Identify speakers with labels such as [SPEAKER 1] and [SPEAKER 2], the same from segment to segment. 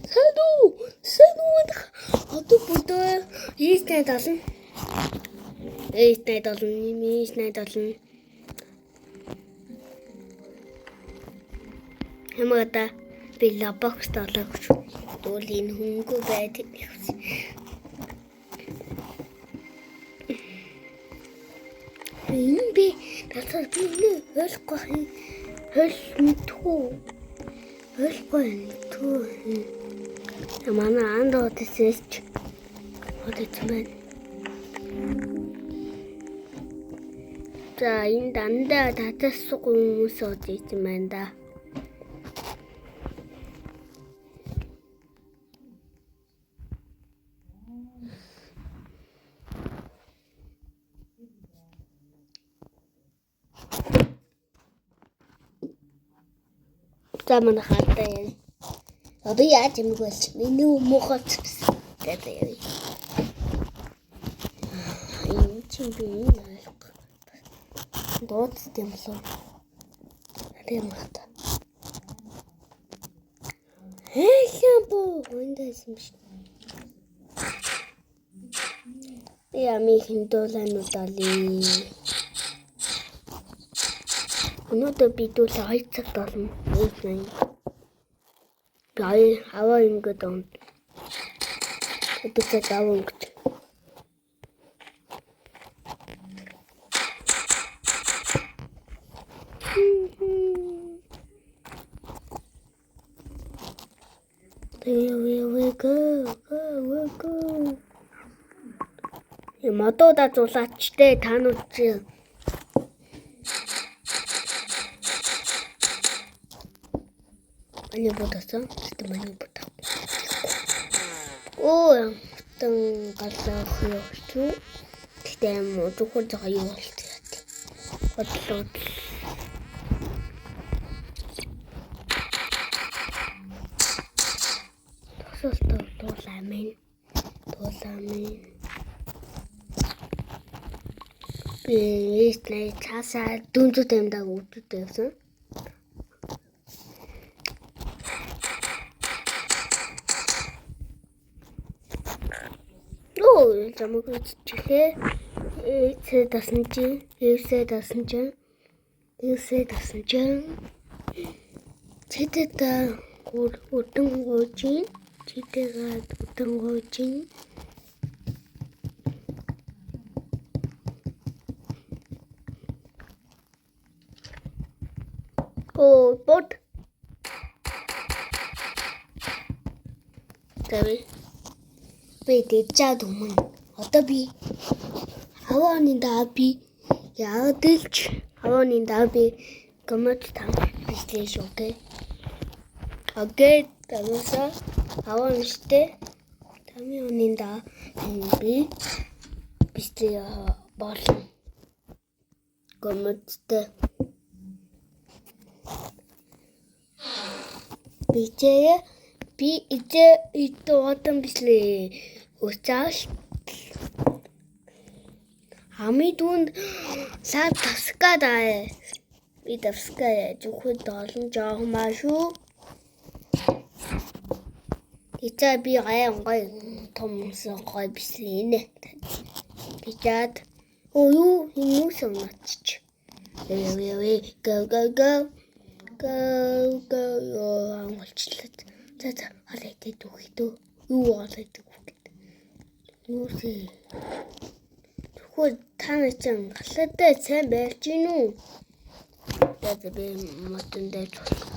[SPEAKER 1] Сайн уу? Сайн уу? Одоо бүдөө ийс найд олно. Ийс найд олно. Ийс найд олно. Хамаада би лабокс толог шүү. Тэгвэл энэ хөнгөө байдаг. Энэ би надад би нэ ойлгохгүй хойл мэдхүү ойлгохгүй мэдхүү. Манай анд одсэч одсон байна. За энэ дандаа татасгүй хүмүүс одсон байна да. За манай хардаа яа. Одоо яаж юм бол миний муухай цэвсэн. Тэгээд яа. Энэ чинь би энэ ойлгохгүй. Дуудсан юм болов. Тийм байна. Хэхэн боо эндээс юм шиг. Би амын хиндууланууд алий. Өнөөдөр би дүүл 2 цагт олно. Үүсэн. Би аваа ингээд он. Өдөр цаг аваа өнгөж. There we go, go, go, go. Модуудаа зулаач те танууд чи. Манай бодосон. Гэтэ манай бодоо. Оо, тэн галзах юу. Гэтэ юм зөвхөн жоо юу болтой. Бодлоо. Тосолтой дуулаа минь. Дуулаа минь. Би эсний цаасаа дүнзүү тамдаг үүдтэй явсан. Оо, замаг үзчихлээ. Эцээ дасан чинь, эвсээ дасан чинь, эвсээ дасан чинь. Читэд үдэн гуйжин, читэгээ үдэн гуйжин. Оо, бод. Тэр би дэжаад өмнө. Одоо би авааны даа би яагаад ч авааны даа би гомод там бичлээ шүү окей. Окей, тамасаа авааны штэ. Тамины даа би бичлээ болно. Гомодтой. Бичээ би идэ идэ бичлээ. Уцаал хамгийн түрүүнд сар тавска даа. Би тавска зөвхөн долон жоохон маа шүү. Ицаа би гай гой том гой бичлээ. Бичаад оо юу энэ сонаач. Вэ go go go go go анголчлаа. За за хоол идэх үхтөө. Юу хоол идэх үхт. Юусе. Тэгвэл та нар чинь галаатай сайн байрч гин үү? За за би модон дайж болох.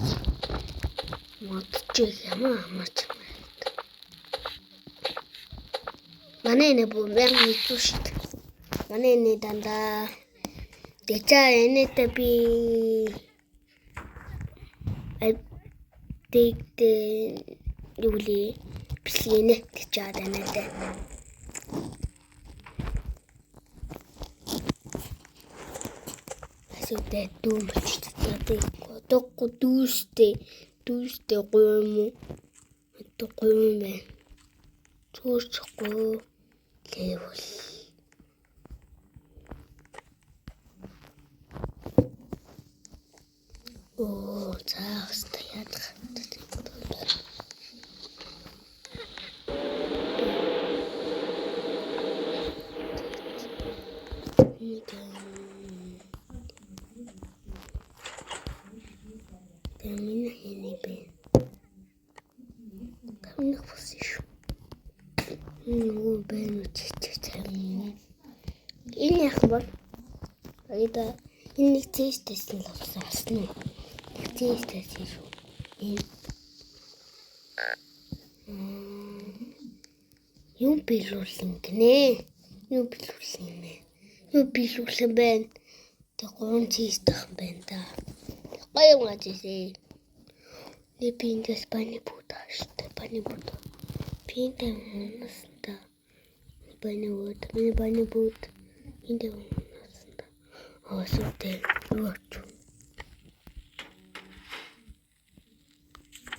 [SPEAKER 1] Модчих юм амарч. Манай нэ бүх мянга хэцүү шүү дээ. Манай нэ дандаа тэчаа энэтэй би тэгтээ юу лээ бичлэгнэ тэчаа данаатай. Асуутай дүүмэлчтэй одооггүй дүүстэй дүүстэй гоё юм уу? Одоо гоё юм байна. Зүүрчихгүй левел. Оо, за хаста яадаг. Тэгээ миний хэний бэ? Миний болсон шүү. Нөгөө байна уу чич цайм. Энэ яг бол Аяда энэ нэг тест тест л болсон асна уу? Нэг тест тест шүү. Энэ юм билүүлэн гинэ. Юм билүүлсэн юм бэ? Юм билүүлсэн байна. Тэг гурван тест ах юм байна да. Гоё юм ажээ. Нэг би эндээс бани бут ааштай бани бут. Би энд унасан та. Бани бут. Миний бани бут. Энд унасан та. Аа сүртэй. Юу ач.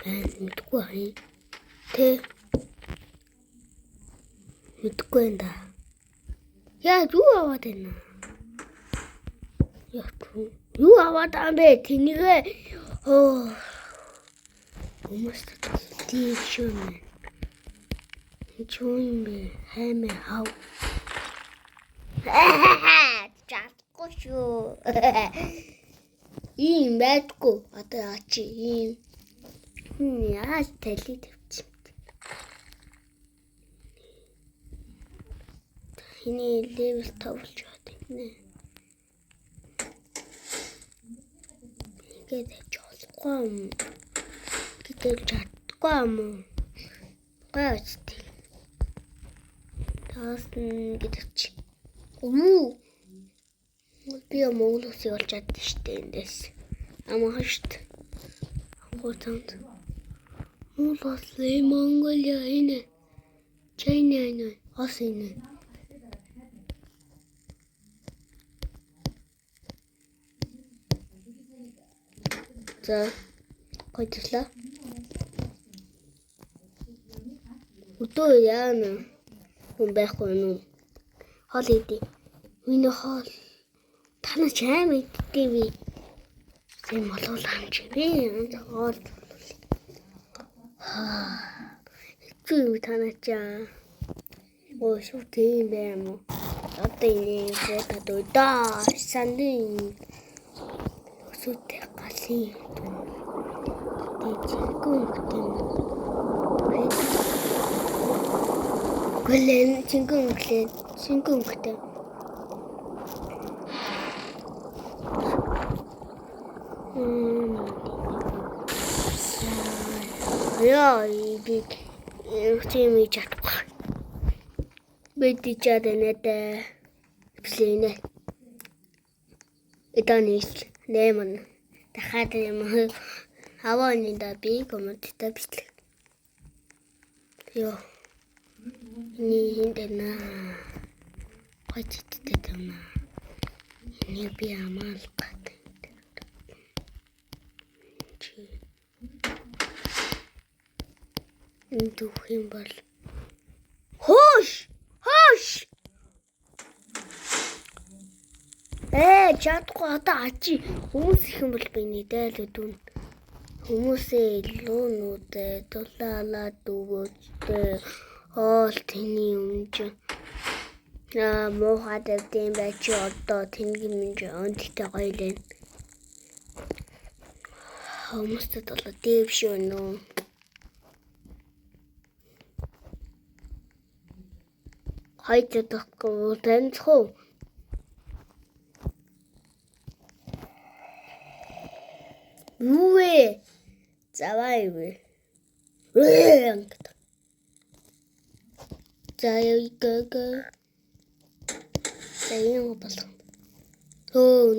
[SPEAKER 1] Аа мэдгүй хай. Тэ. Мэдгүй энэ да. Яа юу аваад байна? Яа юу аваад байгаа юм бэ? Тэнийгээ оо хүмүүс тийш юм. Чүү юм бэ? Хаймаа хав. Чадахгүй шүү. Ийм байдгүй. Одоо ачи ийм. Яаж тали тавьчих. Хиний level 5 болж байгаа юм нэ. Ингээд болохгүй юм. Гэтэл чадахгүй юм уу? Гой үстэй. Таас нь гэдэг чи. Үү. Би Монгол улсыг олж чадсан шүү дээ эндээс. Амаахан шүү дээ. Ангуутанд. Монгол улс, Монголиа энэ. China энэ. Ос энэ. За гоёдлаа. Өдөө яана хүн байхгүй юм уу? Хоол идэ. Миний хоол та нар ч аим иддэг би. Тийм болов амч би хоол. Аа. Хэцүү юм та нар ч аа. Оо шүү тийм байм уу? Одоо энэ бодод өдөө сандын өсөтэй галын юм. Тэгээ жинхэнэ өнгөтэй юм. Гэлэн жинхэнэ өнгөлээ жинхэнэ өнгөтэй. Яа би тийм хийж чадахгүй. Мэдчихээд байна даа. Бичлэнэ. Эдонис нэмэн. Дахиад юм авааны да би комментта бичлэг. Йоо. Эний хин дэнэ. Гочттэй тэмэ. Энийг би амаал гат. Чи. Энэ дүүх юм бол хөөш! Хөөш! Чадахгүй одоо ачи хүмүүс их юм бол би нэг дээл өдөн. Хүмүүсээ илүү нүдэ дулаалаад өгөөчтэй оол тэний юм чи. Аа муухай тавьдсан бай чи одоо тэнэг юм чи онцтой гоё лээ. Хүмүүстэй болоо дэв шүү нөө. Хайж чадахгүй танилцах уу? Юу вэ? Заваа юу вэ? За яа гэ. За юм болох. Хөө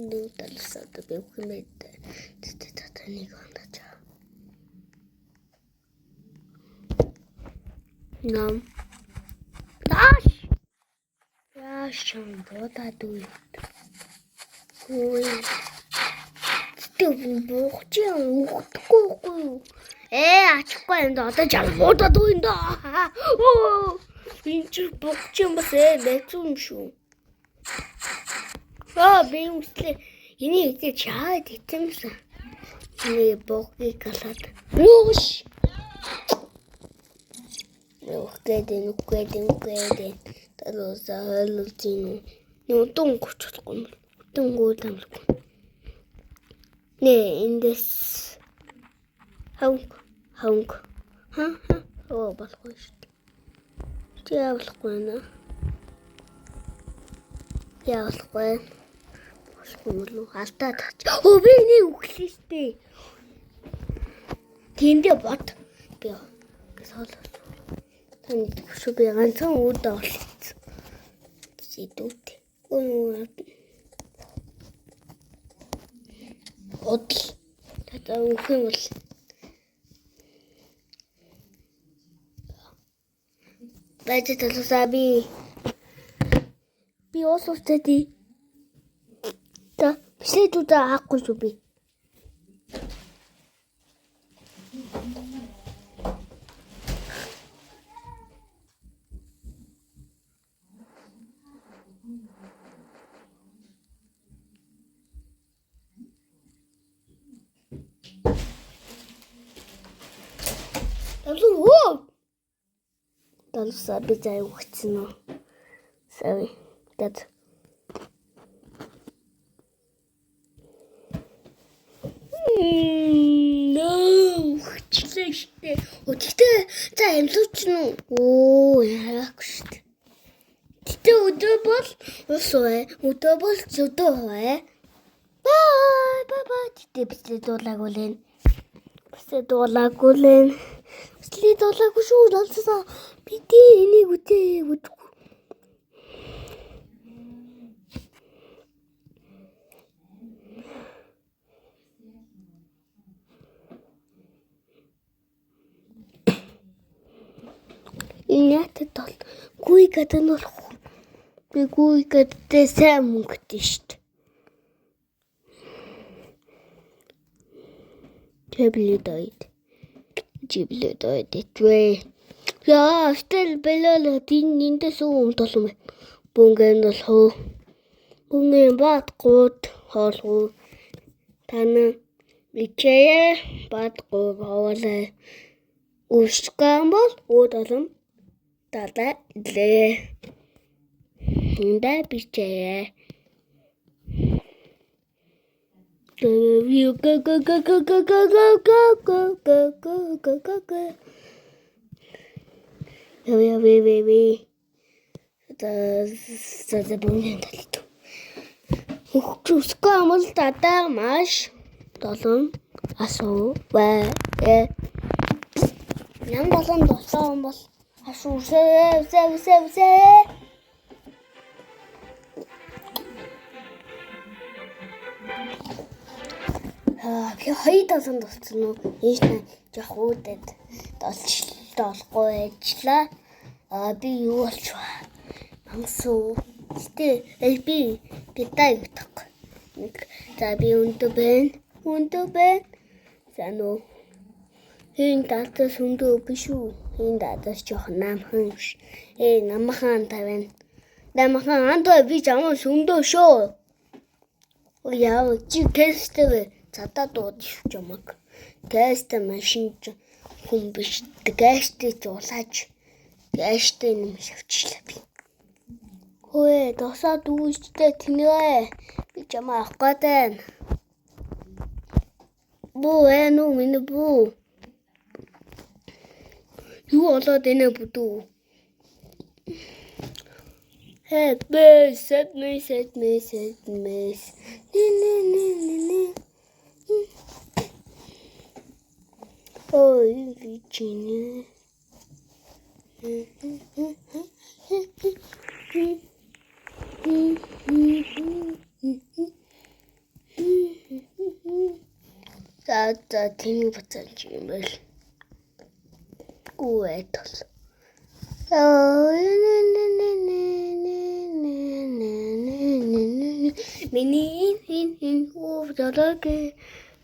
[SPEAKER 1] нүг талсаад би өгөх юм байд. Тэ нэг ондож. Нам. Тааш. Яашан бодаад үе. Хөөе. Тэгвэл бууч юм өгөхгүй юу? Ачихгүй юм да. Одоо жам бодаад үе да. Оо. Энэ чи бууч юм бас байцуу юм шүү. Аа би үслээ. Энийг идэж чаад итэмсэн. Энийг буугийг галаад. Нүш. Нүхгээд нүхгээд нүхгээд талуусаа ойлуулж гин үү. Нэг удаан өнгөрч болохгүй юм. Удаан өнгөрөх амаргүй. Нэ эндээс хавг хавг ха ха оо болохгүй шүү дээ. Чи явуулахгүй байна. Явуулахгүй. Болохгүй юм уу? Алдаа тач. Өө би энийг өглөө шүү дээ. Тэндээ бод. Би соол. Танд шүү би ганцхан үүдээ олцсон. Зэдүүд. Өө бодол. За өөх юм бол байж талсаа би ус устай ди. За бичлэгүүдээ авахгүй шүү би. Далуу. Далуусаа би заа өгсөн үү? Sorry. That. No. Хчлээ штэ. Гэхдээ за амьлууч нь оо яагүй штэ. Гэтэ өдөө бол ус уу? Өдөө бол зөдөө бай. Бай бай бай. Гэтэ бичлээ дуулаагүй л энэ. Бичлээ дуулаагүй л энэ. Бичлээ дуулаагүй шүү. Далсаа би тий энийг үтээ үгүй. Энэ ятад бол гүй гэдэг нь болох. Би гүй гэдэгтээ сайн мөнгөтэй шүү дээ. Тэблэд ойд. Жиблэд ойд итвэ. Яа, стил бэлэл тин эндээс юм толом. Бүнгэн болох уу? Бүнгэн бат гууд хоолгүй. Тана бичээ бат гууд хоолой. Үсгэн бол үүд олон дадаа лээ. Эндээ бичээ. Go go go go go go go go go go go go go go. Яа яа ви ви. За за за бүнгэн талт. Үхчихгүй амал дадаа маш долон асуу бай. Ям болон долоон бол асуу сэ сэ сэ сэ. Аа би хоёр долоон болсон уу? Ийш нь жоох үүдэд долчлоохгүй ажиллаа. Аа би юу болчихва? Мансуу. Гэтэ би гитаа юутах. Нэг за би өндөө байна. Өндөө байна. За нөө. Энэ дадас өндөө биш үү? Энэ дадас жоох намхан биш. Ээ намхан тавина. Намхан андаа би жамаа өндөө шүү. Яа чи кэстэй задаа дууд шүү жамаг. Кэстэй машин хүн биш. Кэстэй жуулаач. Кэстэй юм шавчлаа би. Хөөе, досоо дүүжтэй тэнэгэ. Би чамаа авах гээд байна. Бүү ээ нү миний бүү. Юу болоод байна бүдүү? Help me, set me, set me, set me. Нэ нэ нэ нэ нэ. Ой, бичинэ. За за тийм буцааж юм бэл. Гүэ тол. Миний ин ин хүү жолоогүй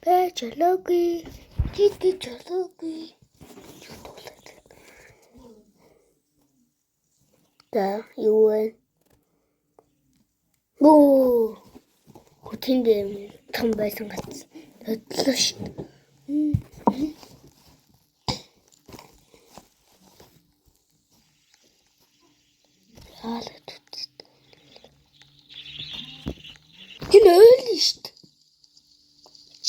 [SPEAKER 1] бэ жолоогүй чиги жолоогүй. За юу вэ? Гөө. Хөтөнд том байсан гац. Хөдлөө шүү. Яалаа түтсэн.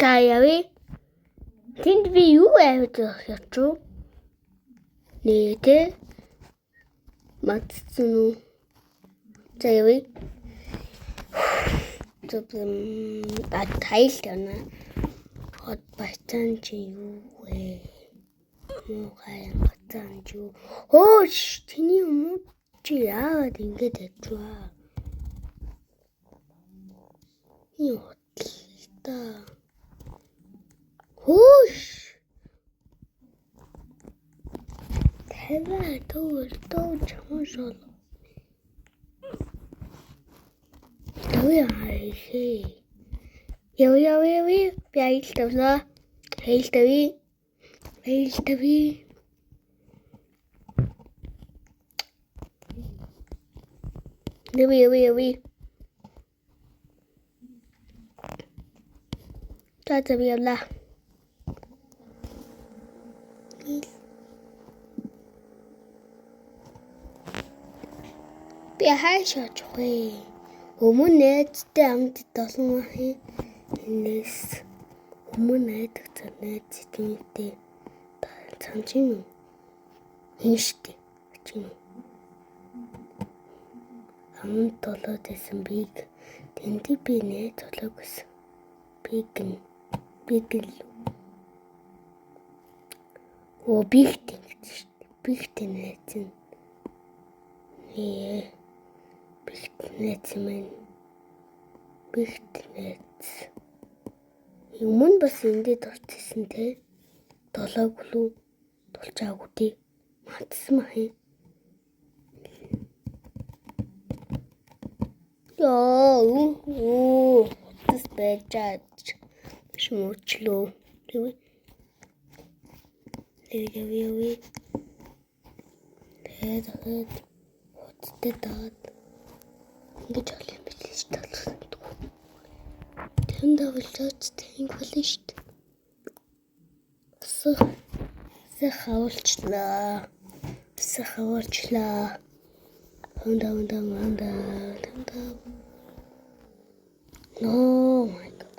[SPEAKER 1] За явъя. Тэнд би юу аваад явчих вэ? Нэ мартсан уу? За явъя. Тайл тана. Хот бацан чи юу вэ? Муухай бацан чи юу? Хөөш тэний юм чи яагаад ингэж ячваа? Энэ хотлоо. Хөөш. 台湾都都成熟了，都有还有有有有，别一头说，黑头鱼，黑头鱼，有有有有，在这边了。Би хайш очих вэ? Өмнө найзтай хамт долон энэс өмнө найдагцаа найз тэнийтэй санаж гин үү? Хин штэ. Чинь үү? Амд болоод байсан биг тэнди би найз болоог гэсэн. Биг нь биг л Оо бигтэй гэж штэ. Бигтэй найз нь. Нээ. Бигт найз минь. Бигт найз. Өмнө бас ингээд орчихсон те. Долоог лүү тулчаагүй тий. Мартсан мах юм. Яа, уу, утас байж шмуучлөө. Тэг. Тэгээд утастай даад ингэж олон юм биш шүү дээ. Тэнд авалжаач тэнг болно шүү дээ. Сэх хавуулчлаа. Сэх хавуулчлаа. Хонда хонда хонда хонда. Oh my god.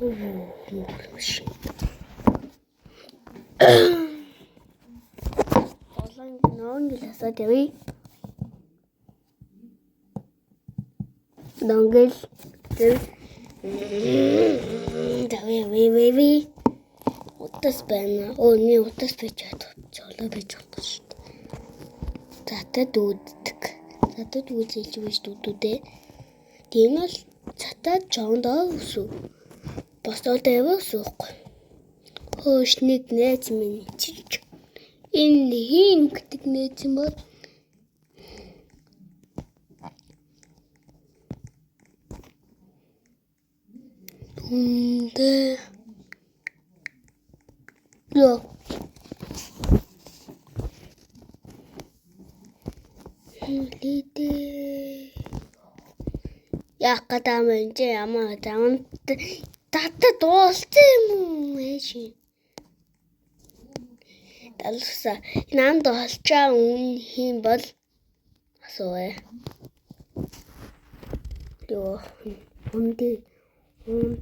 [SPEAKER 1] Oh, shit. Олон нон гэлсаад явъя. Донгэл тави утас байна. Оо нэг утас байж чадах байж чадах шүү дээ. Затад үүддэг. Затад үзэлж байж дүүдүүдээ. Тийм л цатаад жондоо өсөв. Босоод яваа өсөхгүй. Хөөш нэг найз минь чиж. Энэ хийн гэдэг найз юм бол түндэ ёо лидэ яг гадаа мэн чи ямаа даун тата дууссан юм уу ээш далса намд олчаа үн хийм бол асууя ёо хүнди хүнд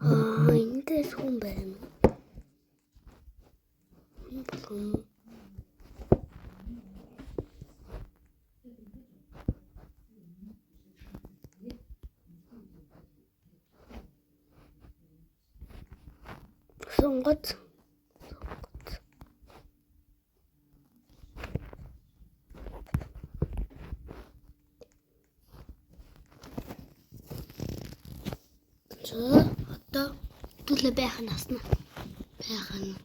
[SPEAKER 1] Аа, энэ дээр хүн байна уу? Хүн болох юм уу? Сонгоц. Сонгоц. За одоо хэдүүлээ байх нь асна. Байх нь.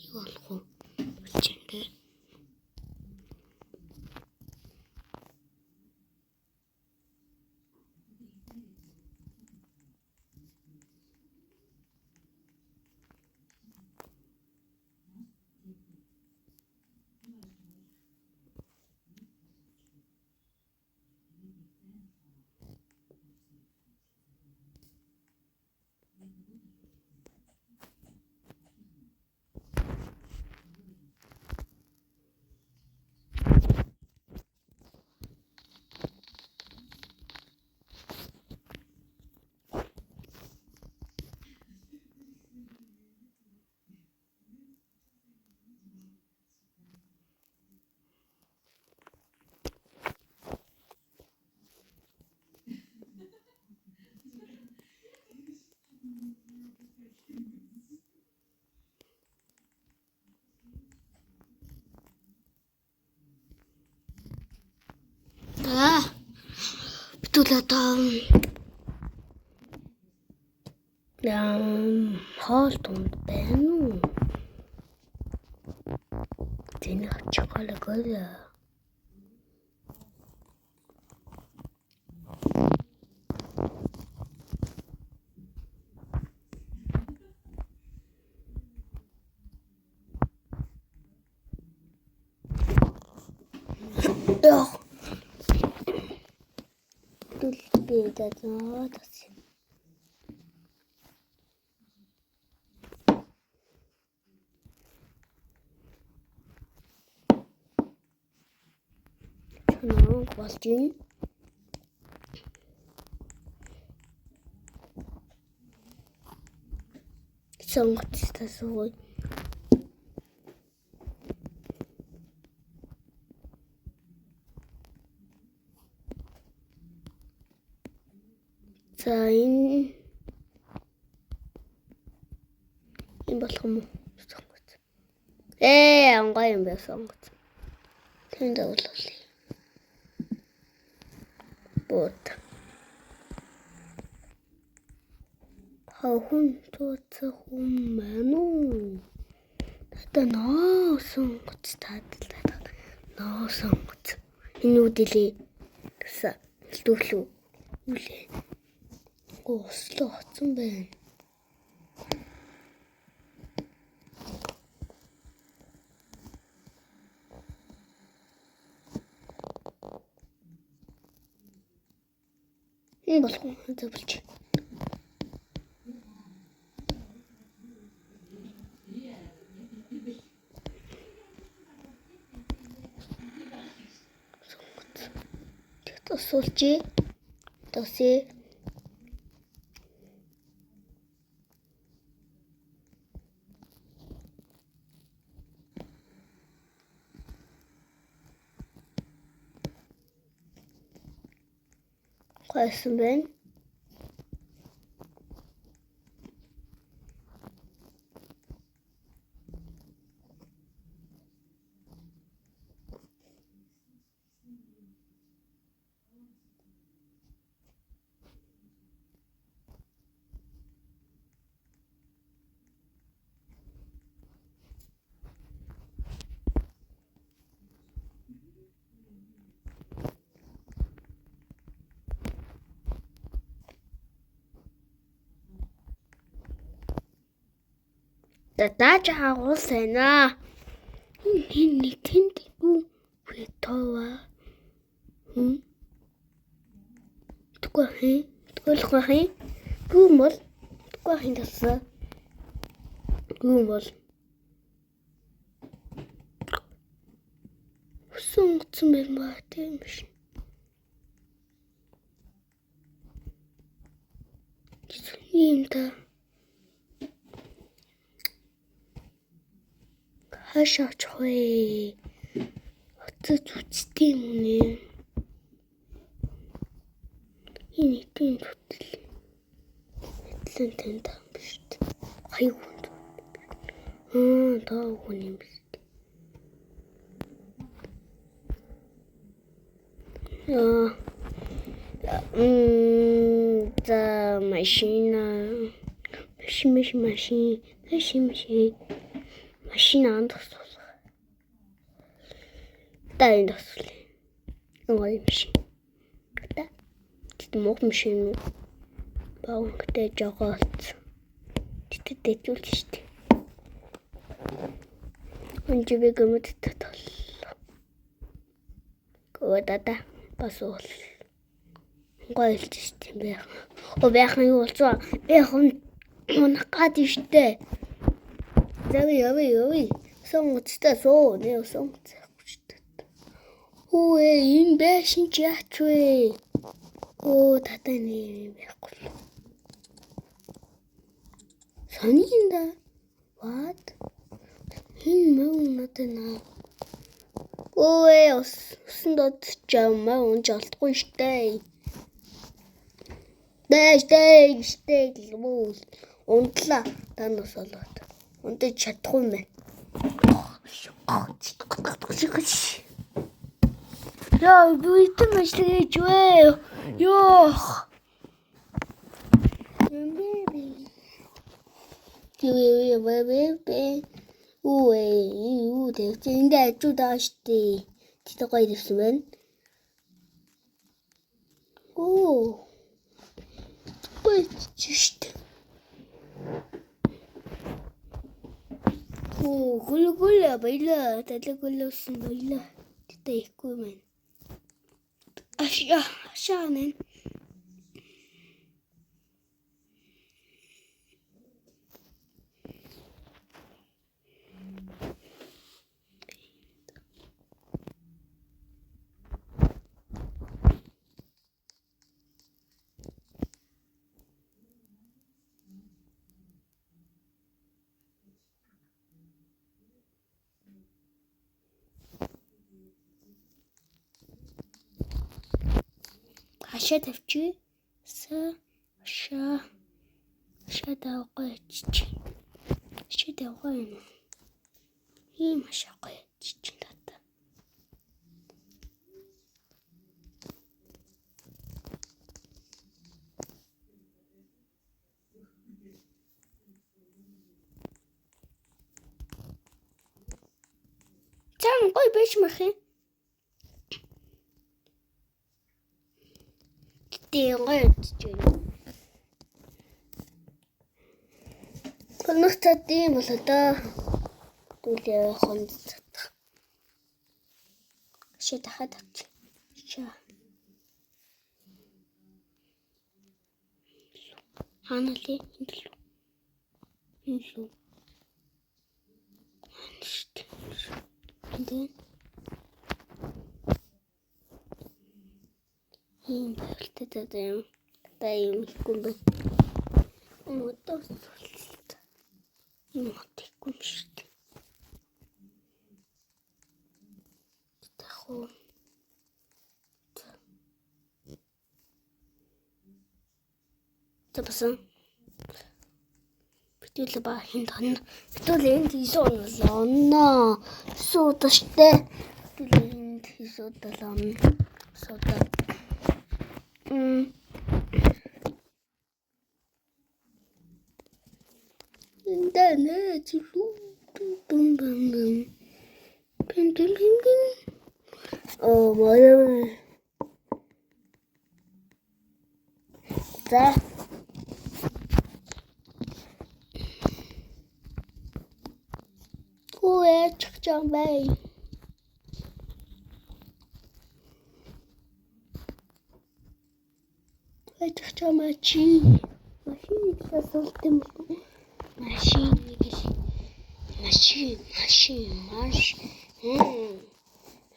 [SPEAKER 1] Юу болох вэ? Болчих юм те. За битүүл одоо хоол тунд байна уу? Тэний очих голоо. Яа. Түл би даа тас. Чанаа болж байна. Сонгоц тасуу. За энэ болох юм уу? Сонгоц. Онгой юм байна сонгоц. Тэнд давлуулъя. Бот. Хүн тууцах хүн байна уу? Одоо ноо сонгоц таадал. Ноо сонгоц. Энэ үдэлээ. Тэсэ элдвэрлүү. Үлээ. Услаа хоцсон байна. Энэ болох уу? За болчих. Сонгоц. Тосуулчих. Тосъё. Гойсон байна. Дааж агуул байна. Энэ нэг тэнд юу вэ тоо. Хм. Тэгвэл хин. Тэгвэл хин. Гүн бол тэгвэл хин тасаа. Гүн бол. Усан утсан байна ба тийм биш. Ийм та. Хаашаа очих вэ? Утас үчтэй юм нэ. Энэ хэдийн зүтэл. Хэдлэн танд юм биш үү? Хоёр хүн. Аа, таа хүн юм биш. Аа. За машина. Машин машин машин. Машин машин. Машин анд тусах. Та энд туслаа. Гоё машин. Та. Тэт мох машин уу? Багтай жогоолц. Тэт дэжүүлж штэ. Өнжибэ гэмэт тол. Гоо дада бас уул. Гоё илж штэ байх. Оо байх нь юу болсон? Байх нь унах гад штэ. За яв яв. Сон уцтай суу. Нэ сон уцахгүй штэ. Хүү энэ байшин чи яач вэ? Оо татаа нэ юм байхгүй. Сонин да. What? Энэ мөн надад наа. Өө усан дод чамаа унж олдохгүй штэ. Дэж дэж штэ лүүл. Унтлаа танаас болоод. Унтаж чадахгүй юм байна. Яа, би итэн ажил хийж вэ? Йоо. Бэ. Үе, юу тэг. Энд ажууд байгаа штэ. Тэт гоё ирсэн байна. Оо. Гоё штэ. Оо, гүл гүл баяла. Талаг гүлсэн баяла. Тэт ихгүй байна. Ашаа, ашаа нэ. Хашаа тавьчих. Са хашаа хашаа тавгүй чич. Хашаа тавгүй юм. Ийм хашаа гоё чич тата. Зам гоё байж мах юм. Гэтэ гоё чич байна. Өнөх цад ийм болоо доо. Дүүлээ хонд цадах. Ши дахиад авч. Шаа. Хаана лээ? Энд л. Энэ л. Хаана штэ. Энд. Ийм байлтай даа юм. Та юм ихгүй юм байна. Модоо султ. Ийм мод ихгүй юм шүү дээ. Тахуу. За басан. Битүүл ба хин тон. Битүүл энд 9 онолоо. Онноо. 9 удаа штэ. Битүүл энд 9 удаа онно. 9 удаа. Энд нэ чилүү бум бум бум. Пин пин пин пин. Оо морой. За. Хүү чих жам бай. Чих жам чи. Машин асуулт юм. Машин нэг л машин машин маш.